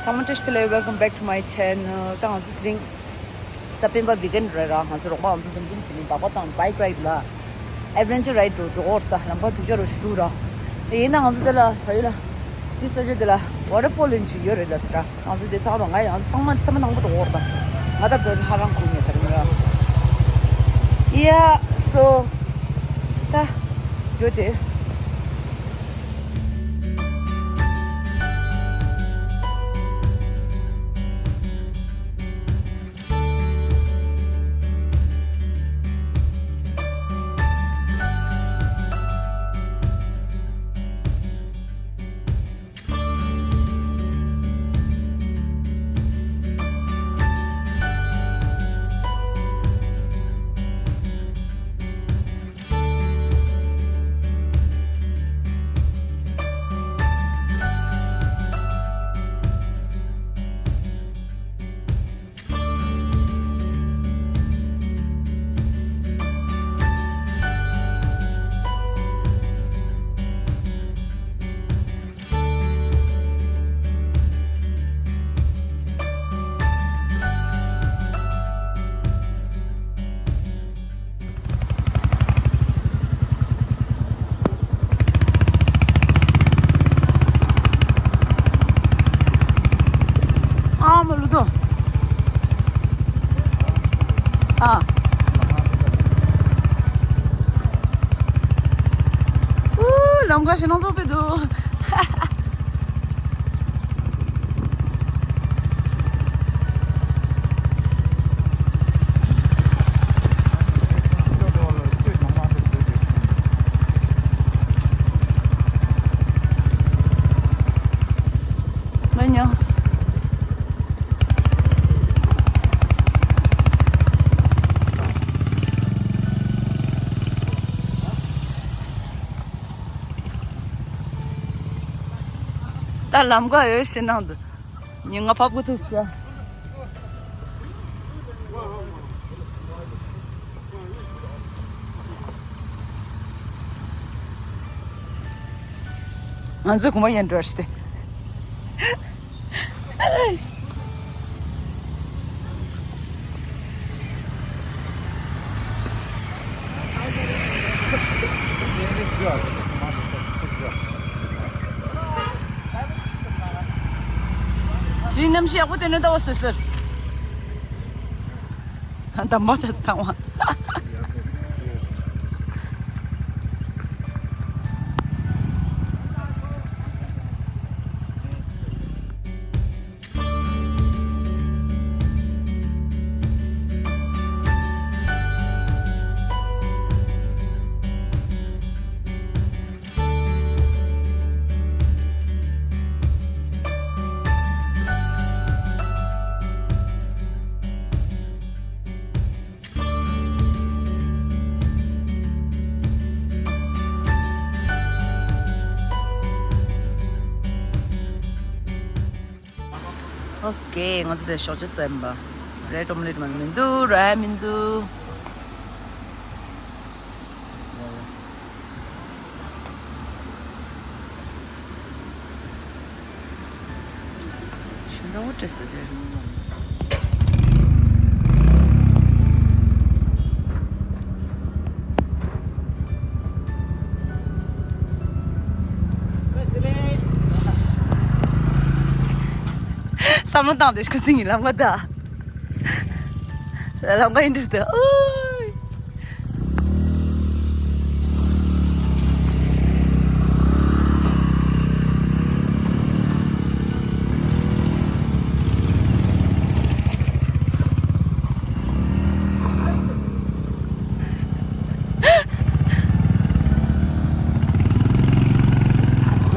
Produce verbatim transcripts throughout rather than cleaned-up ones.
ཚང་མ་བཀྲ་ཤིས་བདེ་ལེགས། Welcome back to my channel. ད་ང་ཚོ་དེ་རིང་ས་སྤེན་པ་weekend རེད་ར། ང་ཚོ་རོགས་པ་ང་ཚོ་འཛོམས་འཛོམས་བྱས་ནས་སྦག་སྦག་དང་bike ride ལ་adventure ride འགྲོ་འགྲོ་འོར་ད་ལམ་ཁ་དུག་ཅག་རུ་ཞིག་འདུག་ར། དེ་ཡིན་ན་ང་ཚོ་དེ་ལ་ཕ་ཡུལ་ལ་དེ་ས་ཆ་དེ་ལ་waterfall ཡིན་ཞིག་ཡོད་རེད་ལ་ཟེར་ར། ང་ཚོ་དེ་ཚང་རོགས་ང་ཡང་ཚང་མ་ཐ་མ་ནང་པོ་འགྲོ་འོར་ད། ང་ད་དོན་ཧ་རང་ཁུག་ངེས་ད་རིང་ར། Yeah, so ད་འགྲོ་དེ། ཨ་མ་ལུ་དོ། ཨ། ཨུ། ལམ་ཁ་ཞེ་སྣང་ཚོགས་པའི་འདུག་མ་ཉམས། ད་ལམ་ཁ་ཡོད་ཞེ་སྣང་འདུག་ཉིན་ང་ཕབ་གི་ཐུག་ཤག་ང་ཚོ་གོམ་པ་ཡན་འགྲོ་ཤི་སྟེ། དེ་རིང་གནམ་གཤིས་ཡག་པོ་དེ་ནས་ལྟ་བ་སོད་སོད། འདམ་བག་ཆགས་ཚང་བ། ཨོ་ཀེ། ང་ཚོ་དེ་ཞོགས་ཇ་ཟ་ཡིན་པ། རེད། ཨོམ་ལེ་ཊི་མ་མི་འདུག་ར་མི་འདུག་ཞིམ་པོ་བཀྲ་ཤིས་བདེ་ལེགས། བསམ་བློ་བཏང་སྟེ་ཁ་སང་གི་ལམ་ཁ་ད། ལམ་ཁ་ཡིན་འདྲ་ད། ཨོའི།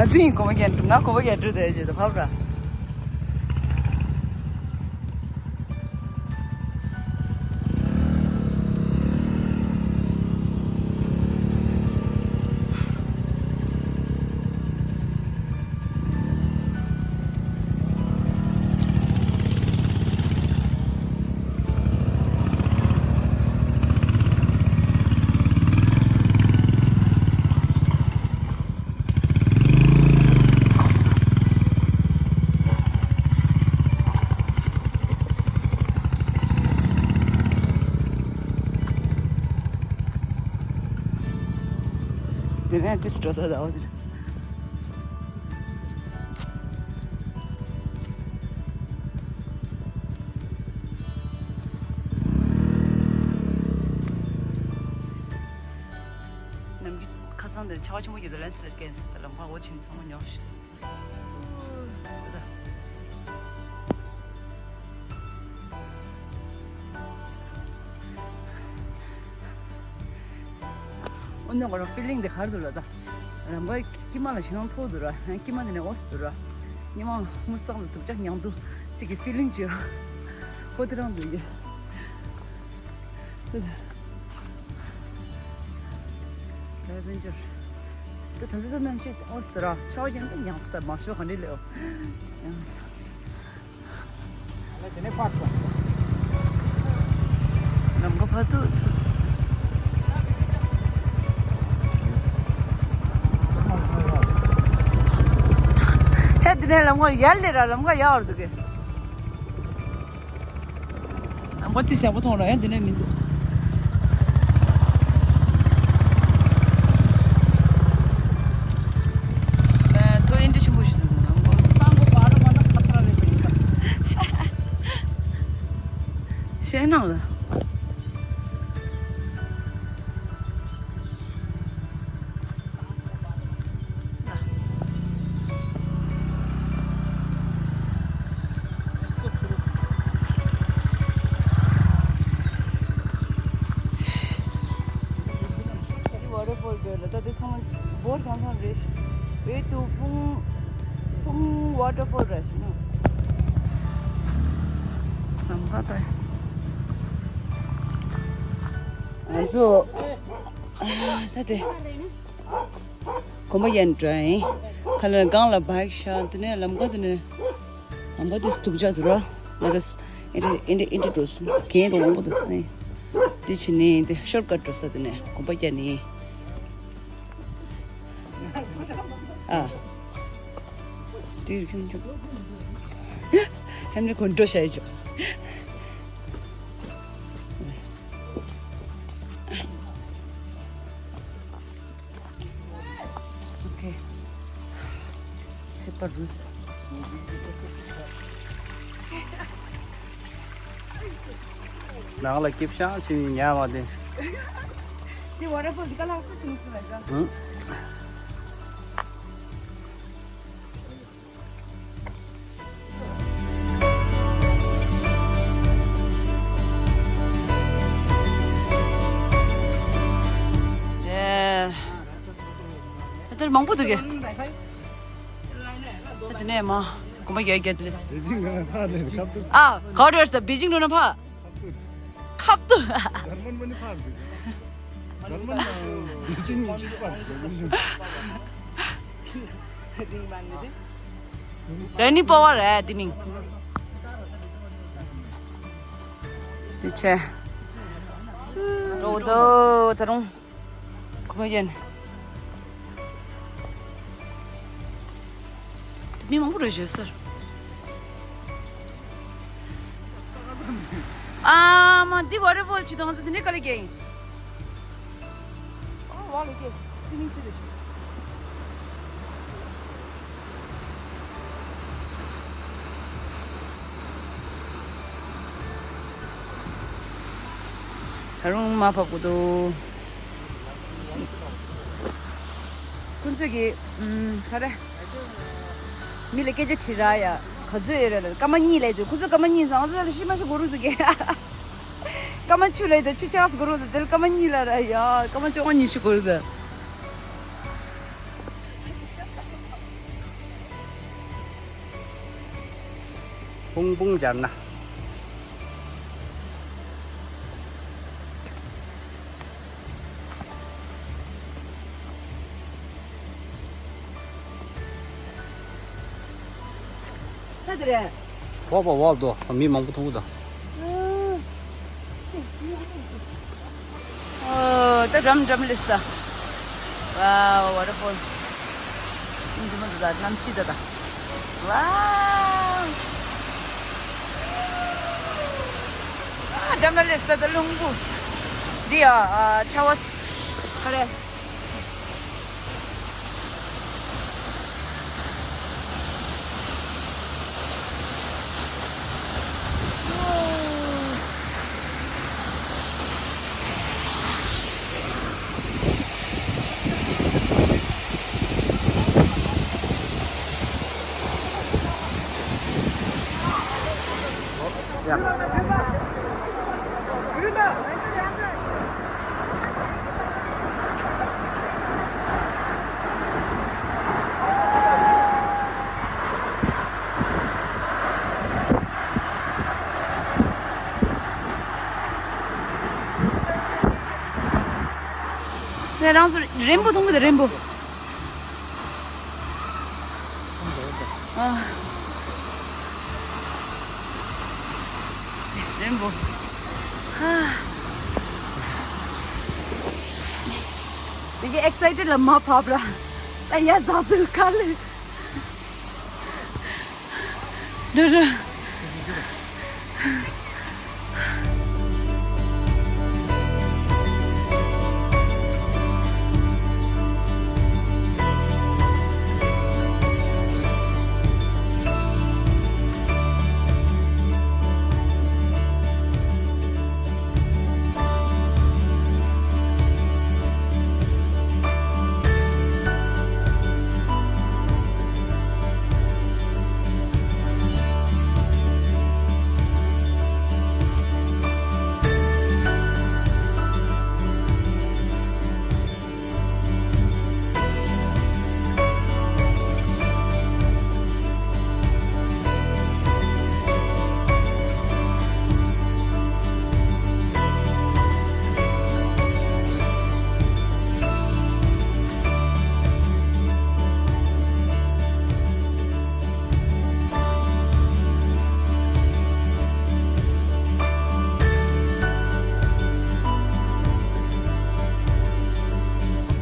ང་ཚོ་ཡིན་གོམ་པ་རྒྱག་འགྲོ། ང་གོམ་པ་རྒྱག་འགྲོ་དེ་བྱེད་དུ་ཕབ་ར། ངས་ཏིས་འགྲོ་ས་ད་འོ་ཟེར། ནམ་རྒྱུན་ཁ་སང་དེ་ཆར་པ་ཆེན་པོ་བརྒྱབ་དུས་ལན་སི་ལེད་ཀན་སི་ལ་ལམ་ཁ་འོ་ཕྱིན་ཚང་མ་ཉོག་ཤི། འོ་ན་ང་རང་ཕི་ལིང་དེ་ག་རེ་འདུག་ལབ་ད། ལམ་ཁའི་དཀྱིལ་མ་ལ་ཞེད་སྣང་ཚ་པོ་འདུག་ར། དཀྱིལ་མ་དེ་ནས་འོ་ཙམ་འདུག་ར། ཉི་མ་དངུལ་སྲང་ལ་དུག་ཅག་མྱང་འདུག་ཅིག་གི་ཕི་ལིང་བྱོས་ར། ཁོ་དེ་རང་འདུག་ཡ། ཨེ་ཝེན་ཅར། ད་ད་ད་ད་གནམ་གཤིས་འོ་ཙམ་ར། ཆར་པ་ཡིན་ད་མྱང་ས་ད་མ་ཤོག་ག་འདྲ་ལེའོ། ཡང་། ལམ་ཁ་ཕར་ཚུར། ཧེ་འདི་ནས་ལམ་ཁ་ཡར་ལས་ར་ལམ་ཁ་ཡར་བར་འདུག་གི། ལམ་ཁ་ཏི་ཞག་པོ་མཐོང་ར་ཡང་འདི་ནས་མི་འདུག་ཐོ་ཨིན་འདྲ་ཆེན་པོ་ཞིག་འདུག་ལམ་ཁ། ཤེས་ནང་ལ། ཝ་ཊར་ཕོལ་དགོས་ལ་ད་དེ་ཚང་མ་འབོར་གང་གང་རེད། Way to Phung Phung Waterfall རེད་ཤི་ན། ལམ་ཁ་ད། ང་ཚོ་ད་དེ། གོམ་པ་ཡན་འགྲོ་ཡིན། ཁ་ལ་སྒང་ལ་བྷའིག་ཤག་དེ་ནས་ལམ་ཁ་དེ་ནས། ལམ་ཁ་དེ་དུག་ཅག་འདུག་ར། ང་ཚོ་ཨེ་འདྲ་ཨེ་འདྲ་ཨེ་འདྲ་འགྲོ་སོང་། གྱེན་འགྲོ་མང་པོ་འདུག་ཨེ། དེ་ཕྱིན་ནས་དེ་ཤོར་ཀཊ་འགྲོ་ས་དེ་ནས་གོམ་པ་རྒྱག་ནས། ཨ། དེ་ཁྱོད་ཁྱོད། ཧེམ་ནི་ཁོ་འགྲོ་བྱ་ཡི་ཆོག་ཨོ་ཁེ། ཚེ་པ་རུས། ནང་ལ་སྐྱིབས་ཤང་ཕྱིན་ཉལ་བ་དེ། དེ་ཝ་ཊར་ཕོལ་འདི་ག་ལྷག་ས་བྱུང་སོང་ལ་ད། ཧུམ། ཨེ། ཨ་དེར་མང་པོ་འདུག་གས། ཨ་དེ་ནས་མ་གོམ་པ་རྒྱག་རྒྱག་དེ་ལས། ཨ་ག་རེ་ཟེར་པེ་ཅིང་འགྲོ་ན་ཕ། ཁབ་ཏུ། འཇར་མན་མ་ནི་ཕར་འདུག་འཇར་མན་ནང་ཅིག་གཉིས་གཅིག་པར་འདུག་རེ་ནི་པོ་ཝར་རེད་དེ་མིང་། དེ་ཆེ། འགྲོ་འདུག་ད་རུང་། ཁོ་མ་ཡན། མི་མང་པོ་རེད་བཞུགས་སར། ཨ་མ་འདི་ཝ་ཊར་ཕོལ་ཅིག་དང་ང་ཚོ་འདི་ནས་ག་ལ་རྒྱག་ཡིན། ཨ་ཝ་ལ་རྒྱག་སི་མིང་ཅི་རེད། ད་རུང་མར་བབས་དགོས་འདུག་ཁོང་ཚོས་ཀྱི་ཨུམ་ག་རེ། མི་ལ་སྐད་ཆ་དྲིས་ར་ཡ། ག་ཚོད་ཡོད་རེད་ལབ། སྐར་མ་གཉིས་ལབ་དུས་ཁོང་ཚོས་སྐར་མ་གཉིས་ཟེར། ང་ཚོ་ལ་ཤི་མ་ཤི་གོ་རུ་འདུག་གས། སྐར་མ་བཅུ་ལབ་དུས་ཆུ་ཆགས་སུ་གོ་རུ་འདུག་དེར་སྐར་མ་གཉིས་ལབ་ར་ཡ། སྐར་མ་བཅོ་ལྔ་ཉི་ཤུ་གོ་རུ་འདུག་ཕུང་ཕུང་སྦྱར་ན། ད་དེ་རེད། བ་བ་བ་དོ་མི་མང་པོ་མཐོང་གི་འདུག་ཨོ། ད་འགྲམ་འགྲམ་ལས་ད། Wow, waterfall. འདི་མོ་འདུག་ད་གནམ་གཤིས་ད་ད། Wow. ཨ་འགྲམ་ལ་ལས་ད་ད་རླུང་བུ། འདི་ཡ་ཨ་ཆར་པ། ག་རེ། ནས་རང་ཚོ་རེན་བོ་མཐོང་གི་འདུག་རེན་བོ། ཨ། རེན་བོ། ཧ། དེ་གི་ཨེག་སའི་ཊེཌ་ལ་མ་བབས་ར། ད་ཡ་ཟ་ཚུལ་ག་ལེ། འགྲོ་འགྲོ།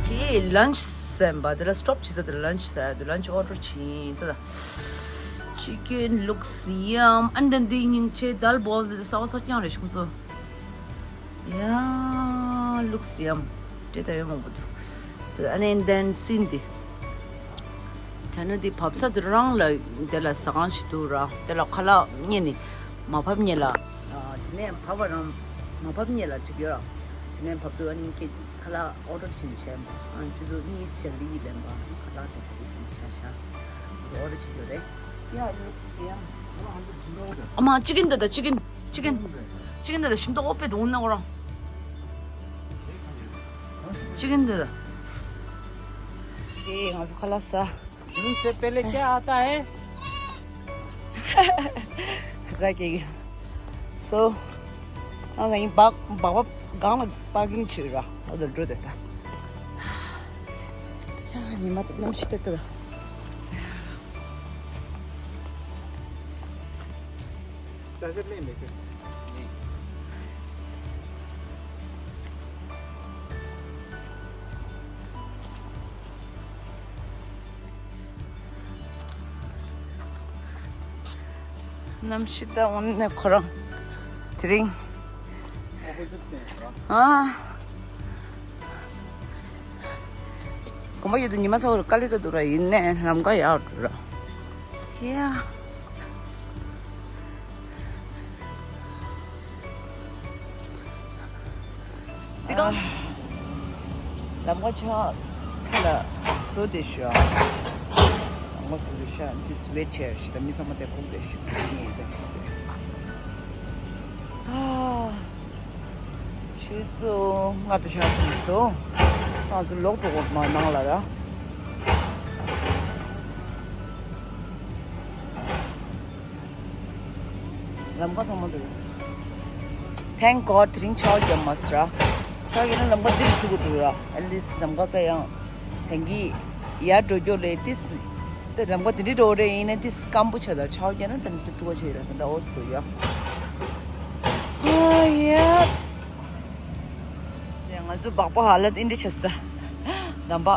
Okay, lunch ཟེར་བ་དེ་ལ་སི་ཊོབ་བྱེད་ས་དེ་ལ་ལན་ཆི་ཟེར་དུས་ལན་ཆི་ཨོ་ཌར་བྱིན་ད། Chicken looks yum. And then འདི་སྙིང་རྗེ་དལ་བོ་འདི་གསར་པ་གསར་རྐྱང་རེད་ཤུང་སོ། Yeah, looks yum. དེ་ད་ཡོད་མང་པོ་འདུག་དེ་and then སི་འདི། ད་ནི་འདི་བབས་ས་དེ་རང་ལ་དེ་ལ་ཟ་ཁང་ཞིག་འདུག་ར། དེ་ལ་ཁ་ལག་རྙེད་ནི་མ་བབས་རྙེད་ལ། དེ་ནས་བབས་པ་རང་མ་བབས་རྙེད་ལ་ཅིག་ཡོད་ར། དེ་ནས་བབས་དུས་ཨ་ནི་ཁྱེད་ཀྱིས་ཁ་ལག་ཨོ་ཌར་བྱས་ནས་བྱས་མོ། ཨ་ཆུ་ཚོད་གཉིས་ཤར་ལི་ཡིས་ལེན་པ་ཁ་ལག་དེ་ཆ་ལི་བྱས་ནས་ཆ་ཤ་ཨོ་ཌར་བྱེད་རྒྱུ་རེད། Yeah, looks yum. ཨ་མ་ཅི་ཀིན་འདི་ད་ཅི་ཀིན་ཅི་ཀིན་ཅི་ཀིན་འདི་ད་ཞིམ་མདོག་ཨོ་པེ་འདུག་ན་ཁོ་རང་ཅི་ཀིན་འདི་ད། ཨེ་ང་ཚོ་ཁ་ལག་ཟ། तुमसे पहले क्या आता है? ཟ་ཀེ་ཀེ། So ང་ཚོ་ཡིན་སྦག་སྦག་སྦག་སྒང་ལ་པར་ཀིང་བྱེད་ར། ཨོ་དོ་འགྲོ་དེ་ད། ཉི་མ་དེ་གནམ་གཤིས་དེ་ལྟ་ད། གནམ་གཤིས་ད་འོ་ནས་ཁོ་རང་དེ་རིང་ཨ། དགོན་པ་ཡོད་དུ་ཉི་མ་ཚ་བོར་དཀའ་ལས་ད་འདུག་ར། ཡིན་ནས་ལམ་ཁ་ཡག་འགྲོ་ར། ཡ། འདི་ག་ལམ་ཁ་ཆགས་ཁ་ལ་བཟོ་དེ་ཤོ། ལམ་ཁ་བཟོ་དེ་ཤ་འདི་སི་ཝེ་ཆེར་ཤི་ད་མི་ཚང་མ་དེ་ཁུག་དེ་ཤོ་ཡིན་དེ། ཨ། ཆུ་ཚོད་ལྔ་དང་ཕྱེད་ཙམ་སོང་། ང་ཚོ་ལོག་འགྲོ་དགོས་མ་ནང་ལ་ར། ལམ་ཁ་ཚང་མ་འདུག Thank God དེ་རིང་ཆར་པ་བརྒྱབ་མ་སོང་ར། ཆར་པ་བརྒྱབ་ན་ལམ་ཁ་འདི་རུ་ཐུག་གི་འདུག་ར། At least ལམ་ཁ་ཀ་ཡང་དེང་གི་ཡར་འགྲོ་རྒྱུ་ལས་ཏིས། ད་ལམ་ཁ་དེ་འདྲི་འགྲོ་རེ་ཡིན་ན་ཏིས་སྐམ་པོ་ཆགས་ད། ཆར་པ་བརྒྱབ་ན་ད་འདི་ཐུག་པ་ཆགས་ཡོད་ར། ད་ད་འོ་སི་འདུག་ཡ། ཨ་ཡ། ང་ཚོ་སྦག་པ་ཧ་ལ་དེ་འདྲི་ཆགས་ད། འདམ་པ།